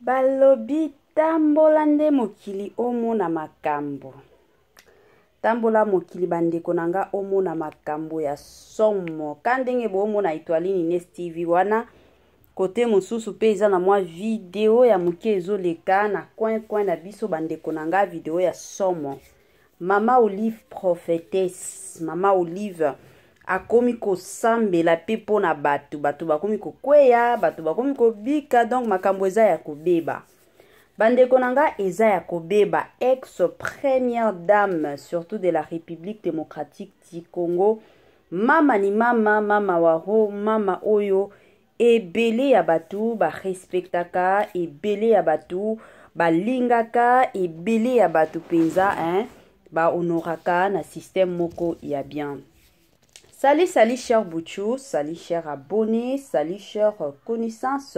Balobi tambola nde mokili omona makambo. Tambola mokili bandeko na nga omona makambo ya somo. Ka ndenge boomona Etoiline Ines TV wana kote mosusu mpe eza na mwa video ya moke ezoleka na coin coin na biso bandeko na nga video ya somo. Mama Olive prophetesse, Mama Olive akomi kosambela mpe mpo na bato, bato bakomi kokweya, bato bakomi kobika, donc makambo eza ya kobeba. Bandeko na nga eza ya kobeba. Ex première dame surtout de la République démocratique du Congo, mama ni mama, mama waro, mama oyo ebele ya bato ba respectaka, ebele ya bato balingaka, ebele ya bato mpenza hein, ba honoraka na système moko ya bien. Salut, salut cher Bouchou, salut cher abonné, salut cher connaissance,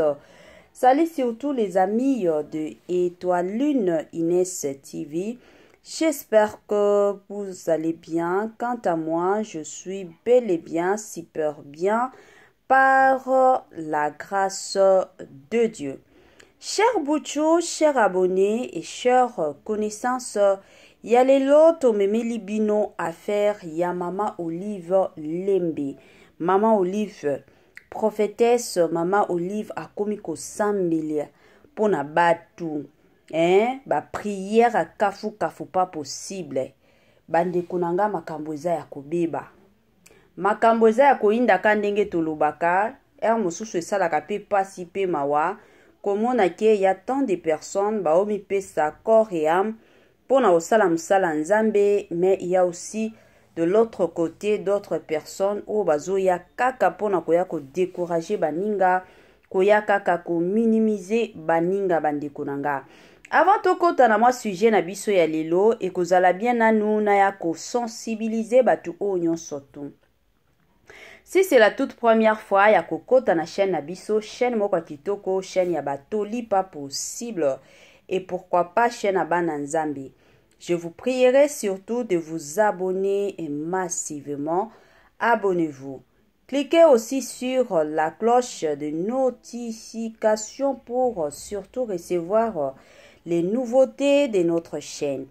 salut surtout les amis de Étoile Lune Inès TV. J'espère que vous allez bien. Quant à moi, je suis bel et bien, super bien, par la grâce de Dieu. Cher Bouchou, cher abonné et chère connaissance, ya lelo tomemeli bino affaire ya Mama Olive Lembe. Mama Olive, prophétesse Mama Olive akomi kosambela mpona batu, hein, ba prière ya kafu kafu pas possible. Bandeko na nga makambo eza ya kobeba. Makambo eza ya koyinda ka ndenge tolobaka, heure mosusu esalaka pe pasi pe mawa komona ke ya tant de personnes baomipesa corps et âme pona kosala mosala Nzambe, mais il y a aussi de l'autre côté d'autres personnes oyo bazoya kaka pona koya ko décourager baninga, koya kaka ko minimiser baninga. Bandeko na nga, avant tokota na mwa sujet na biso ya lelo, ekozala bien nanu na ya kosensibiliser bato oyo nyonso tu. Si c'est la toute première fois ya kokota na chaîne na biso, chaîne moko ya kitoko, chaîne ya batoli pas possible, et pourquoi pas chaîne ya bana Nzambe, je vous prierai surtout de vous abonner massivement. Abonnez-vous. Cliquez aussi sur la cloche de notification pour surtout recevoir les nouveautés de notre chaîne.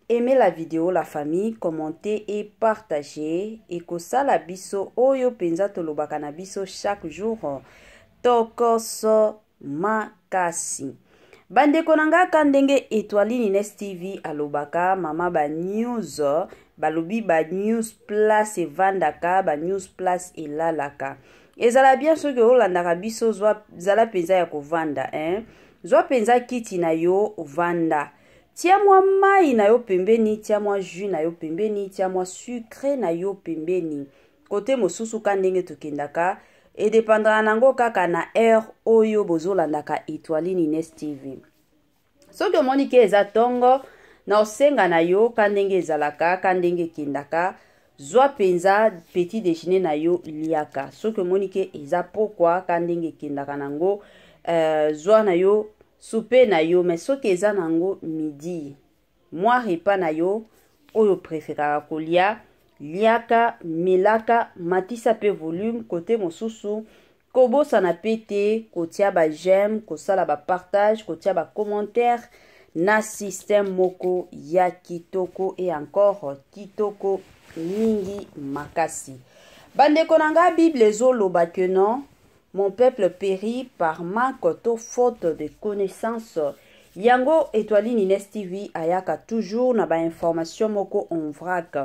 Aimez la vidéo, la famille, commentez et partagez. Ekosala biso oyo penza tolobaka na biso chaque jour. Tokoso makasi. Bandeko na nga ka ndenge Etoiline Ines TV alobaka, mama ba news, balobi ba news place evandaka, ba news place elalaka. Ezala bien soki olandaka biso, zwa zala penza ya kovanda, hein. Zwa penza kiti na yo vanda. Tia mwa mai na yo pembeni, tia mwa jus na yo pembeni, tia mwa sucre na yo pembeni. Kote mosusu ka ndenge tokendaka, edépendra nango kaka na heure oyo bozolandaka Etoiline Ines TV. Soki omoni ke eza tongo, na osenga na yo ka ndenge ezalaka, ka ndenge ekendaka, zwa penza petit déjeuner na yo liaka. Soki omoni ke eza pokwa, ka ndenge ekendaka nango, zwa na yo souper na yo. Mais soki eza nango midi, mwa repas na yo oyo préféraka kolia, liaka, melaka, matisa pe volume. Kote mosusu kobosana pe te kotia ba j'aime, kosala ba partage, kotia ba commentaire na système moko ya kitoko et encore kitoko mingi makasi. Bandeko na nga, Bible ezoloba que non, mon peuple périt par manque to faute de connaissance. Yango Etoiline Ines TV ayaka toujours na ba information moko en vrac,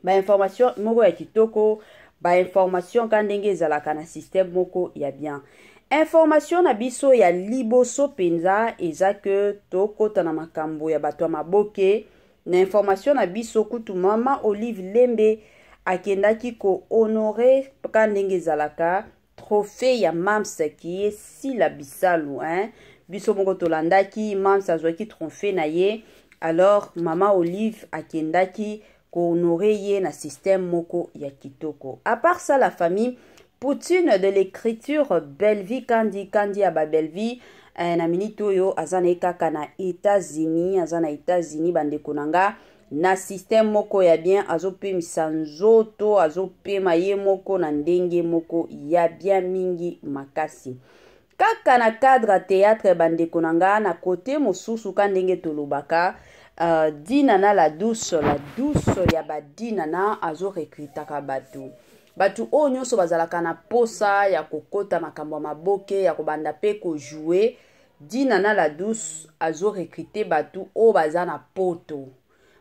ba information moko ya kitoko, ba information ka ndenge ezalaka na système moko ya bien. Information na biso ya liboso penza eza ke tokota na makambo ya bato ya maboke. Na information na biso kutu mama Olive Lembe akendaki ko honorer ka ndenge ezalaka trophée ya Mams qui est Sila Bisalu, hein. Biso moko tolandaki Mams azwaki trophée na ye, alors mama Olive akendaki ko honorer ye na système moko ya kitoko. À part ça, la famille, Poutine de l'écriture Bellevue Kandi, Kandi ya ba Bellevue, na minute oyo aza na ye kaka na États-Unis, aza na États-Unis bandeko na nga, na système moko ya bien, azopemisa nzoto, azopema ye moko na ndenge moko ya bien mingi makasi. Kaka na cadre ya théâtre bandeko na nga, na kote mosusu ka ndenge tolobaka, Dinana la douce, la douce ya ba Dinana azo recrutaka bato. Bato oyo nyonso bazalaka na posa ya kokota makambo ya maboke, ya kobanda pe ko jouer, Dinana la douce azo recruter bato oyo baza na poto,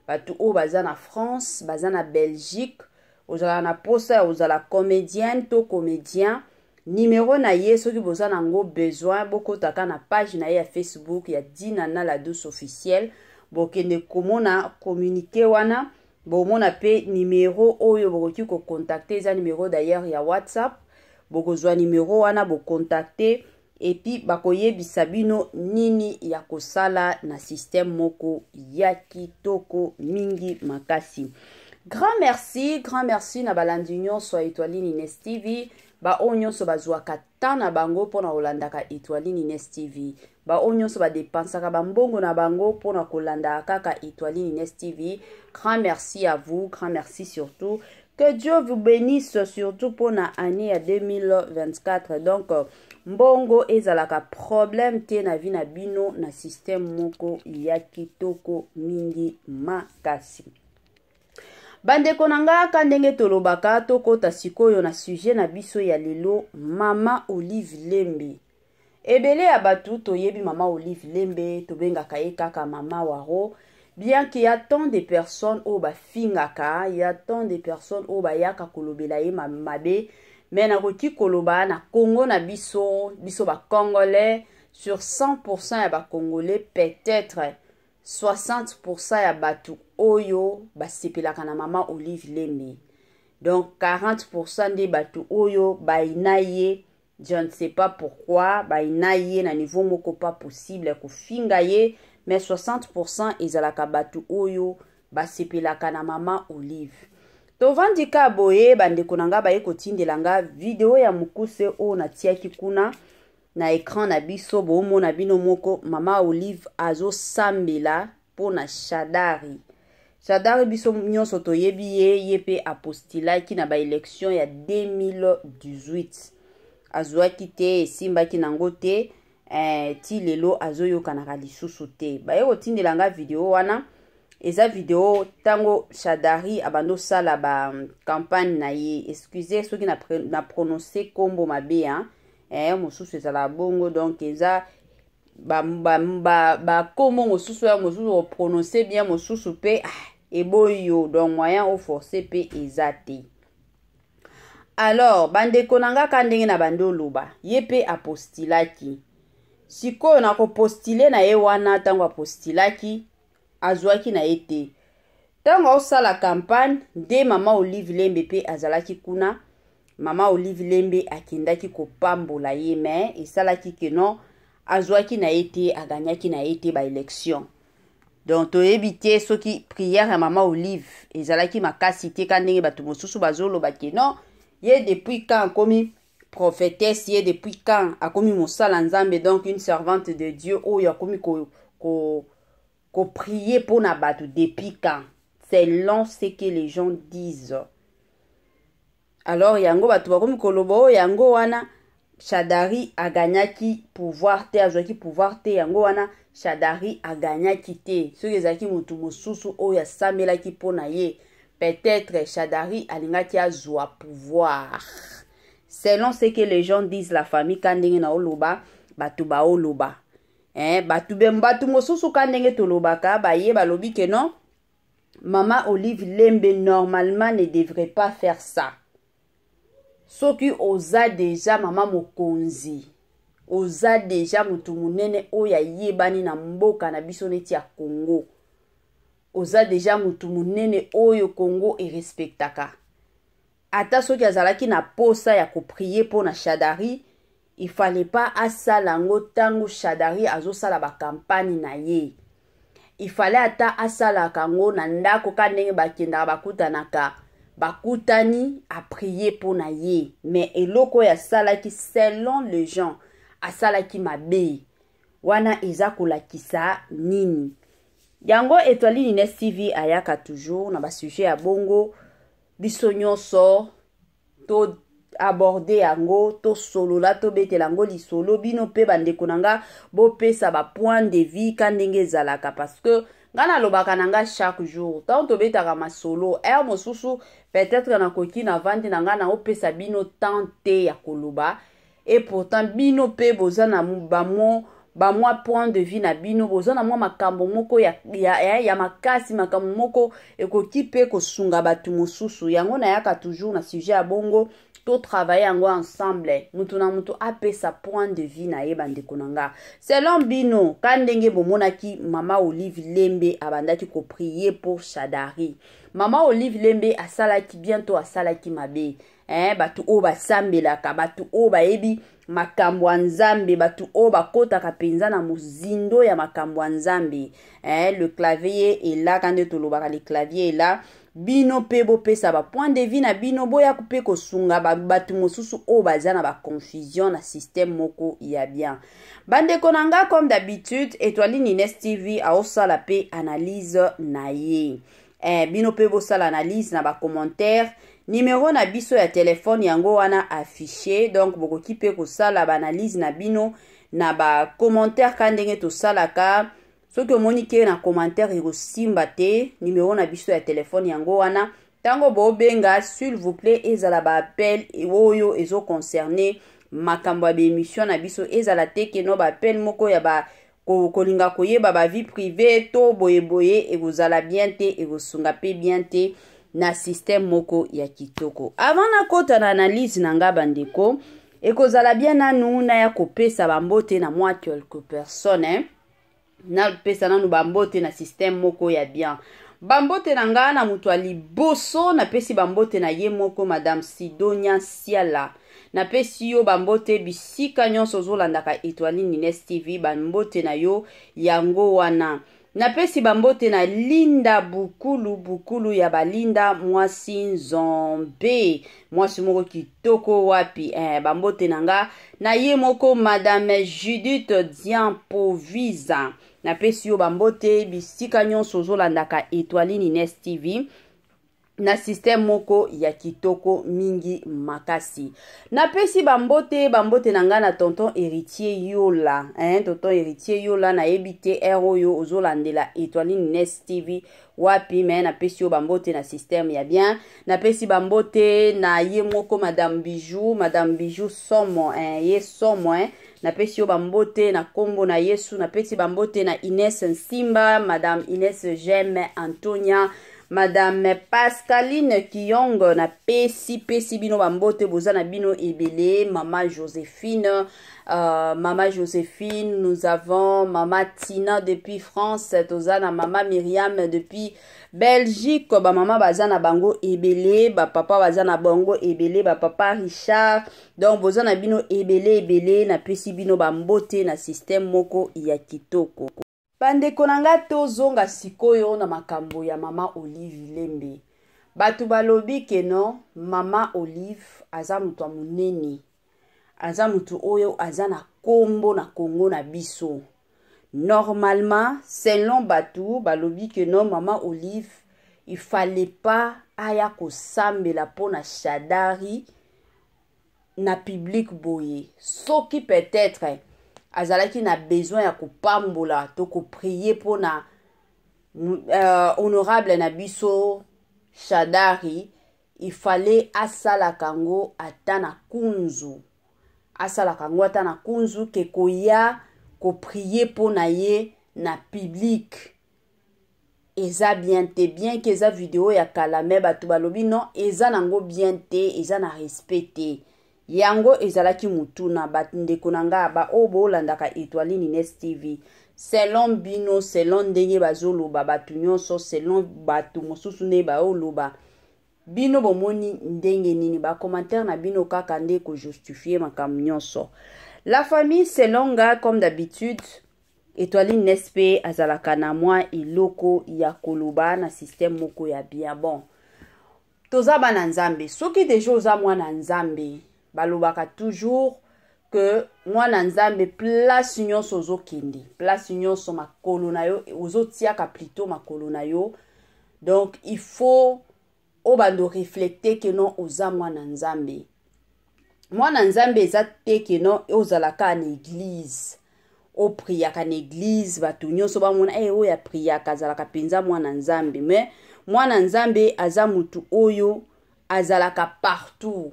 bato oyo baza na France, baza na Belgique. Ozalaka na posa ya kozala comédienne to comédien, numero na ye soki boza nango besoin, bokotaka na page na ye ya Facebook ya Dinana la douce officielle, bokende komona communiqué wana, bomona pe numero oyo bokoki kocontacte, eza numero d'ailleurs ya WhatsApp, bokozwa numero wana bocontacte et puis bakoyebisa bino nini ya kosala na système moko ya kitoko mingi makasi. Grand merci, grand merci na balandi nyonso ya Etoiline Ines TV, ba oyo nyonso bazwaka temps na bango mpona kolandaka Etoiline Ines TV, ba oyo nyonso badepensaka bambongo na bango mpona kolandaka kaka Etoiline Ines TV. Grand merci à vous, grand merci surtout. Que Dieu vous bénisse surtout pour la année ya 2024. Donc mbongo ezalaka problème te na vie na bino na système moko ya kitoko mingi makasi. Bandeko na nga, ka ndenge tolobaka, tokota sikoyo na sujet na biso ya lelo, Mama Olive Lembe. Ebele ya bato toyebi Mama Olive Lembe, tobengaka ye kaka Mama Waro, bien qu'il y a tant de personnes oyo bafingaka, il y a tant de personnes oyo bayaka kolobela ye mabe, mais nakoki koloba na Congo na biso, biso ba Congolais, sur 100% ya ba Congolais, peut-être 60% ya bato oyo basepelaka na Mama Olive Lembe. Donc 40% nde bato oyo bayina ye, je ne sais pas pourquoi, bayina ye na niveau moko pas possible kofinga ye, mais 60% ezalaka bato oyo basepelaka na Mama Olive. Tovandi ka boye, bandeko na nga baye kotindela nga video ya mokuse oyo natiaki kuna na écran na biso, bomona bino moko Mama Olive azosambela mpona Shadary. Shadary biso nyonso toyebi ye, ye pe apostilaki na ba élection ya 2018, azwaki te, esimbaki nango te, ti lelo azoyokanaka lisusu te. Baye kotindela nga video wana, eza video tango Shadary abando sala ba campagne na ye. Excusez soki na prononcer kombo mabe, hein? Mosusu ezala bongo, donc eza ba kombo mosusu ya mosusu o prononcer bien, mosusu pe eboyi yo, donc moyen o forcer pe eza te. Alors bandeko na nga, ka ndenge na bandi oloba, ye pe apostilaki. Sikoyo na kopostile na ye wana, ntango apostilaki azwaki na ye te. Ntango aosala campagne nde Mama Olive Lembe pe azalaki kuna. Mama Olive Lembe akendaki kopambola ye, mais esalaki ke non, azwaki na ye te, aganyaki na ye te ba élection. Donc toyebi te soki prière ya Mama Olive ezalaki makasi te, ka ndenge bato mosusu bazoloba ke non, ye depuis quand akomi prophétesse, ye depuis quand akomi mosala Nzambe, donc une servante de Dieu oyo akomi ko prier mpona bato depuis quand, selon ce que les gens disent. Alors yango bato bakomi koloba oyo yango wana Shadary aganyaki pouvoir te, azwaki pouvoir te, yango wana Shadary aganyaki te. Soki ezalaki motu mosusu oyo asamelaki mpo na ye, peut-être Shadary alingaki azwa pouvoir. Selon ce que les gens disent, la famille, ka ndenge na oloba, bato baoloba. Bato mosusu ka ndenge tolobaka, baye balobi ke non, Mama Olive Lembe normalement ne devrait pas faire ça. Soki oza déjà mama mokonzi, oza déjà mutu munene oyo ayebani na mboka na biso neti ya Congo, oza déjà mutu munene oyo Congo erespectaka. Ata soki azalaki na posa ya koprier mpo na Shadary, il fallait pas asala yango ntango Shadary azosala ba campagne na ye. Il fallait ata asalaka yango na ndako, ka ndenge bakendaka bakutanaka, bakutani aprier mpo na ye. Mais eloko oyo asalaki, selon les gens, asalaki mabe wana eza kolakisa nini? Yango Etoiline Ines TV ayaka toujours na ba sujet ya bongo, biso nyonso to aborder yango, tosolola, tobetela yango lisolo. Bino mpe bandeko na nga, bopesa bapoint de vue ka ndenge ezalaka, parce que nga nalobaka na nga chaque jour, ntango tobetaka masolo, heure mosusu peut-être nakoki navandi na nga, naopesa bino temps te ya koloba. Et pourtant bino mpe boza na bamo bamwa point de vue na bino, boza na mwa makambo moko ya makasi, makambo moko ekoki mpe kosunga bato mosusu. Yango nayaka toujours na sujet ya bongo, totravaille yango ensemble, mutu na mutu apesa point de vue na ye. Bandeko na nga, selon bino, ka ndenge bomonaki Mama Olive Lembe abandaki koprier pour Shadari, Mama Olive Lembe asalaki bien to asalaki mabe? Bato oyo basambelaka, bato oyo bayebi makambo ya Nzambe, bato oyo bakɔtaka mpenza na mozindo ya makambo ya Nzambe, le clavier elaka nde tolobaka, le clavier ela. Bino mpe bopesa bapoint de vue na bino, boya mpe kosunga bato mosusu oyo baza na baconfusion na système moko ya bien. Bandeko na nga, comme d'habitude, Etoile Nines TV aosala mpe analyse na ye. Bino mpe bosala analyse na bacommentaire. Numero na biso ya telefone yango wana affiché, donc bokoki mpe kosala baanalyse na bino na bacommentaire ka ndenge tosalaka. Soki omoni ke na commentaire ekosimba te, numero na biso ya telefone yango wana. Ntango bobenga, s'il vous plaît, ezala baappel oyo ezoconcerne makambo ya baémission na biso. Ezala te ke no baappel moko ya ba kolinga koyeba bavie privée to boyeboye, ekozala bien te, ekosunga mpe bien te na système moko ya kitoko. Avant nakota na analyse na nga, bandeko, ekozala bien nanu naya kopesa bambote na mwa quelques personnes, hein? Napesa nanu bambote na système moko ya bien. Bambote na nga na moto ya liboso, napesi bambote na ye moko Madame Sidonia Siala. Napesi yo bambote bisika nyonso ozolandaka Etoile Nines TV, bambote na yo yango wana. Napesi bambote na Linda Bukulu, Bukulu ya balinda, mwasi nzombe, mwasi moko kitoko wapi, bambote na nga na ye moko Madame Judith Dian Povisa. Napesi yo bambote bisika nyonso ozolandaka Etoile Nines TV na système moko ya kitoko mingi makasi. Napesi bambote na ngai na tonton Héritier Yola, hein, tonton Héritier Yola. Nayebi te heure oyo ozolandela Etoile Nines TV wapi, me napesi yo bambote na système ya bien. Napesi bambote na ye moko Madame Bijou, Madame Bijou somo, hein, ye somo, hein. Napesi yo bambote na nkombo na Yesu. Napesi bambote na Ines Nsimba, Madame Ines Geme Antonia, Madame Pascaline Kiyong. Napesi pesi bino bambote, boza na bino ebele. Mama Joséphine, Mama Joséphine, nous avons Mama Tina depuis France, toza na Mama Myriam depuis Belgique. Bamama baza na bango ebele, bapapa baza na bango ebele, bapapa Richard. Donc boza na bino ebele ebele. Napesi bino bambote na système moko ya kitoko. Bandeko na nga, tozonga sikoyo na makambo ya Mama Olive Lembe. Bato balobi ke non, Mama Olive aza moto ya monene, aza moto oyo aza na nkombo na Kongo na biso. Normalement, selon bato balobi ke non, Mama Olive, il fallait pas aya kosambela mpo na Shadari na public boye. Soki peut-être azalaki na besoin ya kopambola to koprier mpona honorable na biso Shadari, il fallait asalaka yango ata na kunzu, asalaka yango ata na kunzu ke koya koprier mpo na ye na public eza bien te. Bien ke eza video ya kala, me bato balobi non, eza nango bien te, eza na respect te. Yango ezalaki mutuna. Bandeko na nga baoyo bolandaka Etoile Nines TV, selon bino, selon ndenge bazoloba bato nyonso, selon bato mosusu ndenge baoloba, bino bomoni ndenge nini? Bacommentaire na bino kaka nde kojustifie makambo nyonso. La famille, selon nga, comme d'habitude, Etoile Nines mpe azalaka na mwa eloko ya koloba na système moko ya bien. Bon, toza bana Nzambe. Soki deja oza mwana Nzambe, balobaka toujours que mwana Nzambe, place nyonso ozokende, place nyonso makolo na yo ozotiaka, plutôt makolo na yo, donc il faut obanda oreflecte ke non, oza mwana Nzambe. Mwana Nzambe eza te que non ozala kaka na eglise, opriaka na eglise, bato nyonso bamona hey, oyo apriaka azalaka mpenza mwana Nzambe. Mais mwana Nzambe aza motu oyo azalaka partout.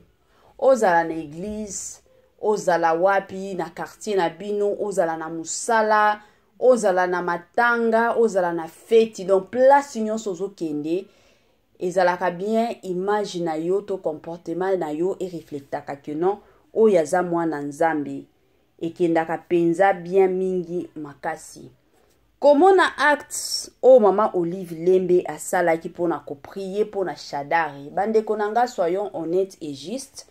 Ozala na eglise, ozala wapi, na quartier na bino, ozala na mosala, ozala na matanga, ozala na feti, donc place nyonso ozokende, ezalaka bien image na yo to comportement na yo ereflectaka que non, oyo aza mwana Nzambe. Ekendaka mpenza bien mingi makasi. Komona acte oyo mama Olive Lembe asalaki mpona koprier mpona Shadary, bandeko na nga, soyons honnête et juste,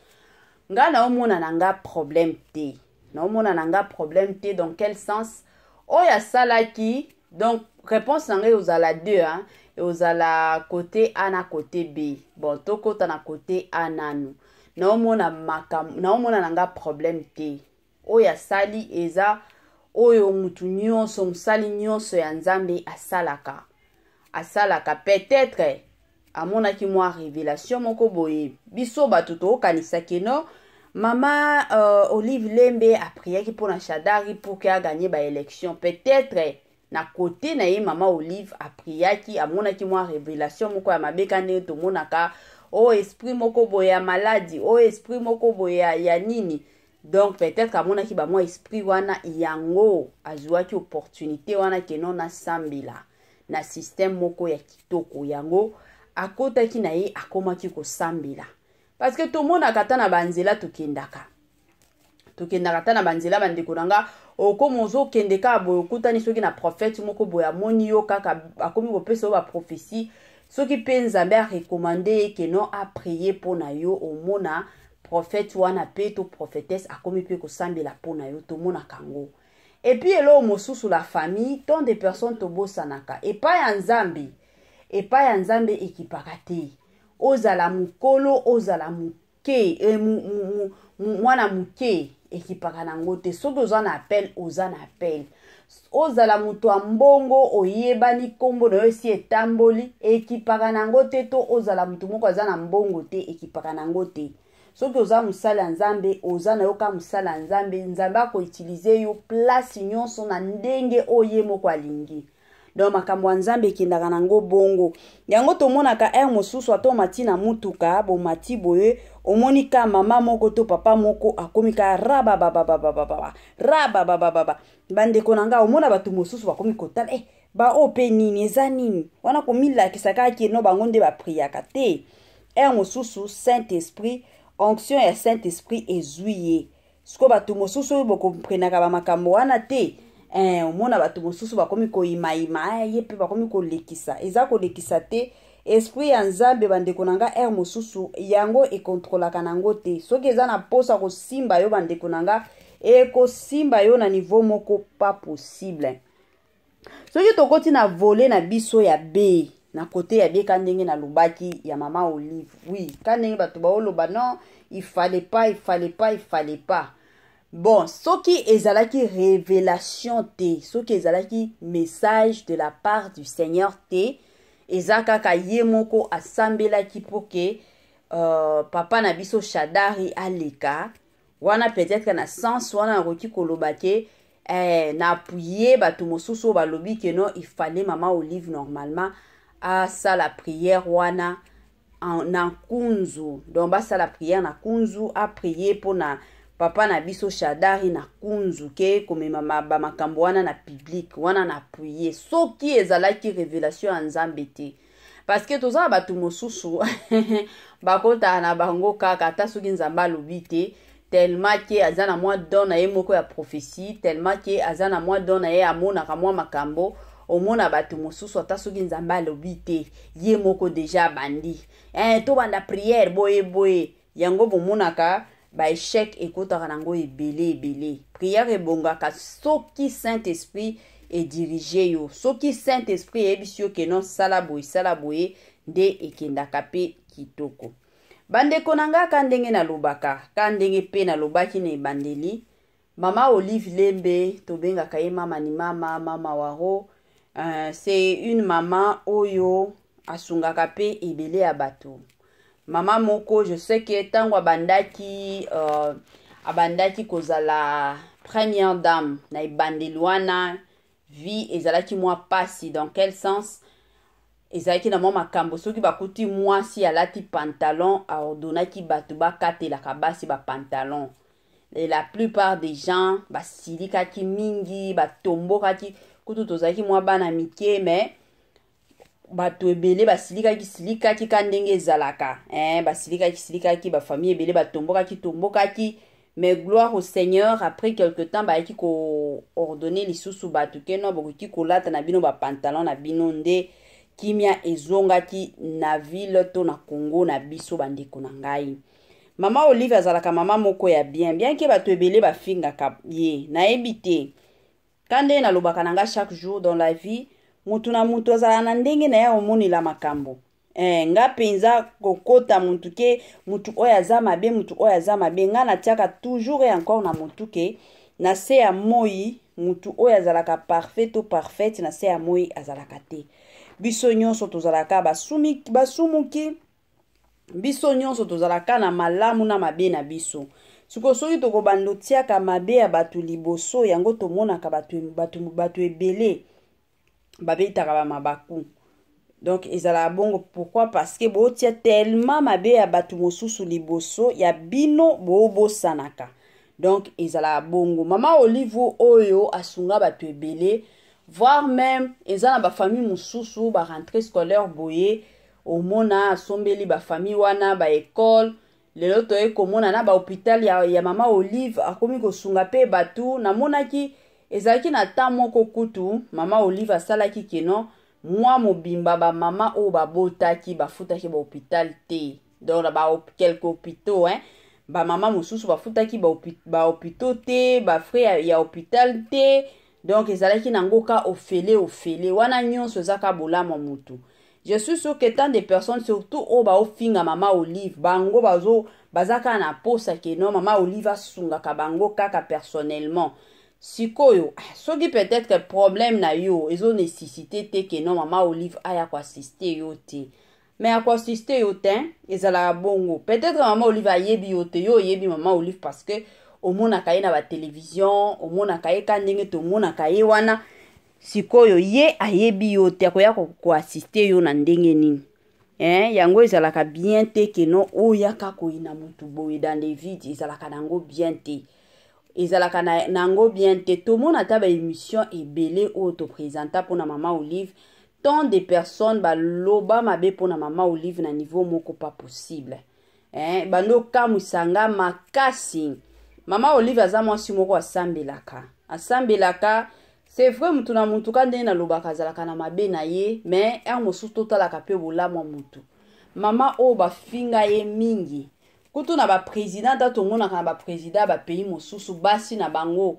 nga naomona na nga problème te, naomona na nga problème te. Dans quel sens? Oyo asalaki, donc réponse na ngai ozala 2, hein? Ozala côté A na côté B. Bon, tokota na côté A nanu. Naomona makambo, naomona na nga problème te. Oyo asali eza oyo mutu nyonso, mosali nyonso ya Nzambe asalaka. Asalaka peut-être amonaki mwa révélation moko boye. Biso bato tokokanisaki no mama Olive Lembe apriaki mpona Shadary pour que aganye baélection. Peut-être na côté na ye, mama Olive apriaki, amonaki mwa révélation moko ya mabe, ka ndenge tomonaka o esprit moko boye ya maladi, o esprit moko boye ya nini. Donc peut-être amonaki bamwa esprit wana, yango azwaki opportunité wana que non, nasambela na système moko ya kitoko. Yango akotaki na ye, akomaki kosambela, parce que tomonaka ata na banzela tokendaka, tokendaka ata na banzela, bandeko na nga, okoma ozokende kaka boye, okutani soki na prophète moko boye, amoni yo kaka, akomi kopesa yo baprophétie. Soki mpe Nzambe arecommander ye que non, aprier mpo na yo, omona prophète wana mpe to prophétesse akomi mpe kosambela mpo na yo. Tomonaka yango. Et puis eloko mosusu, la famille, tant de personnes tobosanaka, epai ya Nzambe, epai ya Nzambe ekipaka te. Ozala mokolo, ozala moke, mwana moke, ekipaka nango te. Soki oza na appel, oza na appel. Ozala moto ya mbongo, oyebani, nkombo na yo esi etamboli, ekipaka nango te. To ozala moto moko aza na mbongo te, ekipaka nango te. Soki oza mosali ya Nzambe, oza na yo ka mosali ya Nzambe. Nzambe akoutiliser yo place nyonso na ndenge oyo ye moko alingi. Donc makambo ya Nzambe ekendaka nango bongo. Yango tomonaka heure mosusu, ata omati na mutuka, bomati boye, omoni ka mama moko to papa moko akomi ka rababababababa, rabababababa. Bandeko na ngai, omona bato mosusu bakomi kotala, baoyo mpe nini, eza nini wana, komilakisa kaka que non, bango nde bapriaka te. Heure mosusu Saint Esprit, onction ya Saint Esprit ezwi ye. Sikoyo bato mosusu oyo bokomprenaka bamakambo wana te, omona bato mosusu bakomi koyimayima, ye mpe bakomi kolekisa. Eza kolekisa te. Esprit ya Nzambe, bandeko na nga, heure mosusu yango ekontrolaka nango te. Soki eza na mposa kosimba yo, bandeko na nga, ekosimba yo na niveau moko pas possible. Soki tokoti na volet na biso ya B, na côté ya B, ka ndenge nalobaki ya mama Olive, oui, ka ndenge bato baoloba non, il fallait pas, il fallait pas, il fallait pas. Bon, soki ezalaki révélation te, soki ezalaki message de la part du Seigneur te, eza kaka ye moko asambelaki mpo que papa na biso Shadary aleka wana, peut-être na sens wana nakoki koloba que na appuyer bato mosusu oyo balobi que non, il fallait mama Olive normalement asala prière wana na nkunzu. Donc basala prière na nkunzu, aprier mpona papa na biso Shadary na nkunzu, que komema bamakambo wana na public wana, na appuyer soki ezalaki révélation ya Nzambe te, parce que toza na bato mosusu bakotaka na bango kaka, ata soki Nzambe alobi te, tellement que aza na mwa don na ye moko ya prophétie, tellement que aza na mwa don na ye, amonaka mwa makambo. Omona bato mosusu, ata soki Nzambe alobi te, ye moko déjà abandi, tobanda prière boye boye. Yango bomonaka baéchec ekotaka nango ebele ebele. Prière ebongaka soki Saint Esprit ediriger yo, soki Saint Esprit eyebisi yo que non, sala boye, sala boye, nde ekendaka mpe kitoko. Bandeko na nga, ka ndenge nalobaka, ka ndenge mpe nalobaki na ebandeli, mama Olive Lembe, tobengaka ye mama ni mama, mama waro, c'est une mama oyo asungaka mpe ebele ya bato. Mama moko, je sais que ntango abandaki abandaki kozala première dame na ebandeli wana, vie ezalaki mwa pasi. Dans quel sens? Ezalaki na mwa makambo, soki bakuti mwasi alati pantalon, aordonnaki bato bakatelaka basi bapantalon. Et la plupart des gens basilikaki mingi, batombokaki. Kutu tozalaki mwa bana mike, mais bato ebele basilikaki silikaki ka ndenge ezalaka, eh, basilikaki silikaki, bafamille ebele batombokaki tombokaki. Mais gloire au Seigneur, après quelque temps bayaki koordonner lisusu bato ke no, bokoki kolata na bino bapantalon na bino. Nde kimia ezongaki na ville to na Congo na biso. Bandeko na ngai, Mama Olive azalaka mama moko ya bien, bien ke bato ebele bafingaka ye. Nayebi te ka ndenge nalobaka na nga chaque jour, dans la vie mutu na mutu azala na ndenge na ye omonela makambo. Nga mpenza kokota mutu ke mutu oyo aza mabe, mutu oyo aza mabe, nga natiaka toujours et encore na mutu ke na se ya moi, mutu oyo azalaka parfait to parfaite na se ya moi azalaka te. Biso nyonso tozalaka basumuki, biso nyonso tozalaka na malamu na mabe na biso. Sikoyo soki tokobanda otiaka mabe ya bato liboso, yango tomonaka bato, bato, bato ebele babetaka bamabaku. Donc ezalaka bongo. Pourquoi? Parce que botia tellement mabe ya bato mosusu liboso ya bino, bobosanaka. Donc ezalaka bongo. Mama Olive oyo asunga bato ebele, voire même eza na bafamille mosusu, barentrée scolaire boye, omona asombeli bafamille wana baekole. Lelo toye komona na bahôpital ya Mama Olive, akomi kosunga mpe bato. Namonaki ezalaki na temps moko kutu Mama Olive asalaki keno mwa mobimba bamama oyo babotaki bafutaki bahôpital te. Donc na ba quelques hôpitaux, hein, bamama mosusu bafutaki bahôpitaux te, bafrais ya hôpital te. Donc ezalaki nango ka ofele ofele wana nyonso, eza ka bolamu ya motu. Je suis sûr que tant de personnes, surtout oyo baofinga Mama Olive, bango bazo baza kaka na posa ke no, Mama Olive asungaka bango kaka personnellement. Sikoyo soki peut-être problème na yo ezonécessité te ke no, Mama Olive aya koassister yo te, mais akoassister yo te. Ezalaka bongo. Peut-être Mama Olive ayebi yo te, yo oyebi Mama Olive parce que omonaka ye na batelevizio, omonaka ye ka ndenge tomonaka ye wana. Sikoyo ye ayebi yo te, akoya koassister yo na ndenge nini, eh? Yango ezalaka bien te keno oyaka koyina motu boye dans le vide. Ezalaka nango bien te, ezalaka nango bien te. Tomona ata baémission ebele oyo toprésenta mpona Mama Olive, tant de personnes baloba mabe mpona Mama Olive na niveau moko pas possible, eh? Bando okamwisa nga makasi. Mama Olive aza mwasi moko asambelaka, asambelaka, c'est vrai. Mutu na mutu, ka ndenge nalobaka, azalaka na mabe na ye, mais heure mosusu totalaka mpe bolamu ya mutu. Mama oyo bafinga ye mingi, kutu na baprésident, ata tomonaka na baprésident ya bapays mosusu, basi na bango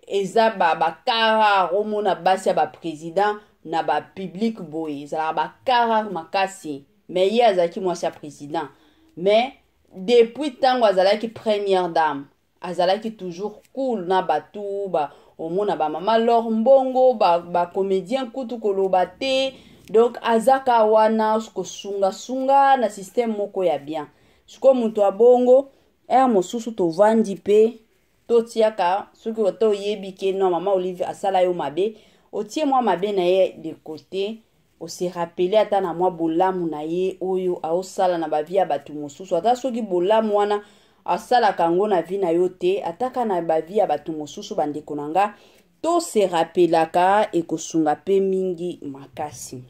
eza bacas rares. Omona basi ya baprésident na bapublic boye, ezalaka bacas rares makasi. Mais ye azalaki mwasi ya président, mais depuis ntango azalaki première dame, azalaki toujours cool na bato ba, omona bamama lor mbongo, bacomédien ba kutu koloba te. Donc azaka wana kosungasunga na système moko ya bien. Sikoyo moto abongo, heure mosusu tovandi mpe totiaka, soki ata oyebi ke no, Mama Olive asala yo mabe, otie mwa mabe na ye de côté, ose rappeler ata na mwa bolamu na ye oyo aosala na bavie ya bato mosusu. Ata soki bolamu wana asalaka yango na vie na yo te, ataka na bavie ya bato mosusu. Bandeko na nga, tose rappelaka, ekosunga mpe mingi makasi.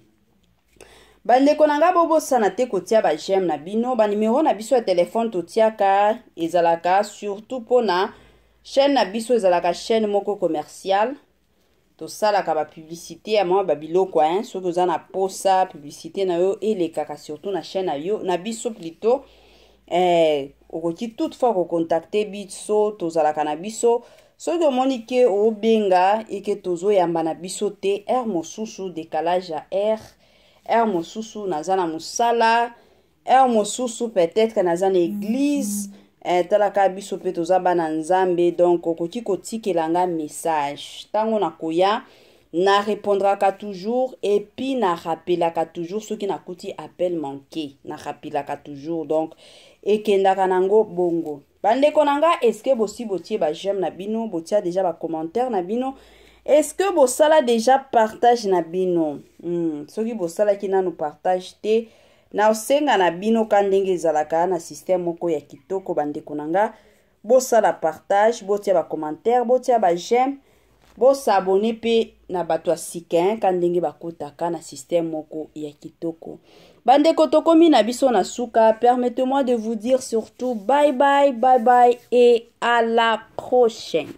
Bandeko na nga, bobosana te kotia baj'aime na bino. Banimero na biso ya telefone totiaka ezalaka surtout mpona chaîne na biso, ezalaka chaîne moko commerciale, tosalaka bapublicité ya mwa babiloko, hein. Soki oza na posa publicité na yo elekaka surtout na chaîne na yo, na biso plutôt, okoki toutefois kocontacter biso. Tozalaka na biso. Soki omoni ke obenga eke tozoyamba na biso te, heure mosusu décalage ya heure, heure mosusu naza na mosala, heure mosusu peut-être naza na église. Talaka biso mpe toza bana Nzambe. Donc okoki kotikela nga message ntango nakoya. Na repondraka toujours et puis na rappelaka toujours soki nakuti appel manqué, na rappelaka toujours. Donc ekendaka nango bongo. Bandeko na nga, est-ce que bosi botie ba j'aime na bino, botia déjà ba commentaire na bino, est-ce que bosala déjà partage na bino? Soki bosalaki nanu partage te, nasenga na bino ka ndenge ezalaka na système moko ya kitoko. Bandeko na nga, bosala partage, botia ba commentaire, botia ba j'aime, bosabone mpe na bato ya sika ka ndenge bakotaka na système moko ya kitoko. Bandeko, tokomi na biso na suka. Permettez-moi de vous dire surtout bye bye, bye bye et à la prochaine.